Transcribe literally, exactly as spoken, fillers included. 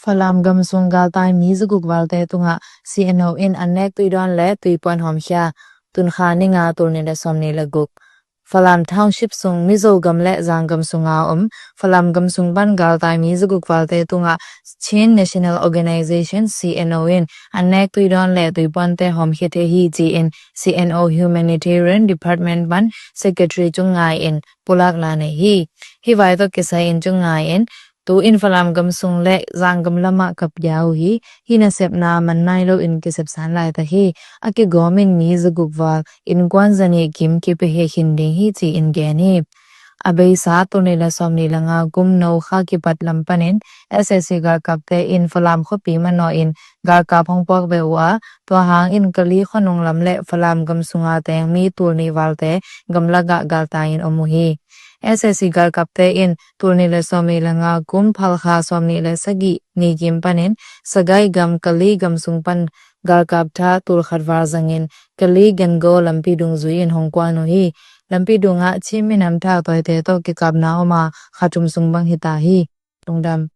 Falam gam sung galtai mi zaguk valte tungah C N O in an nek tuidawn le tuipuan hawmkhia. Tunkha ni nga, tul nih le sawmnih le guk. Falam Township sung Mizo gam le Zangam sunga om Falam gam sung pan galtai mi zaguk valte tungah Chin National Organization, C N O in an nek tuidawn le tuipuante hawmkhia thei hi ci-in C N O Humanitarian Department pan Secretary Cung Ngai in pulakna nei hi. Hih vai tawh kisai in Cung Ngai in tu in Falam gam sung le Zangam lamah kap dia uh hi. Hih nasepna man nai loin kisepsan laita hi. A kigawm in mi zaguk val innkuan zanih kim kipia hi khin ding hi ci-in gen hi. A beisa tul nih le sawmnih le nga kum no kha kipat lam panin S A C galkapte in Falam khuapi manawh in galkap hong puak ve uh a, tua hangin Kali khuanung lam le Falam gam sunga teng mi tul nih valte gamlakah galtai in om uh hi. S A C galkapte in tul nih le sawmnih le nga kum Phalkha sawmnih le sagih ni kim panin Sagai gam Kali gam sung pan galkap tha tul khat val zangin Kali Gangaw lampi dung zui in hong kuan uh hi. Lampi dungah Chin minam thautawite tawh kikapna om a, kha thum sung bang hita hi. Lungdam.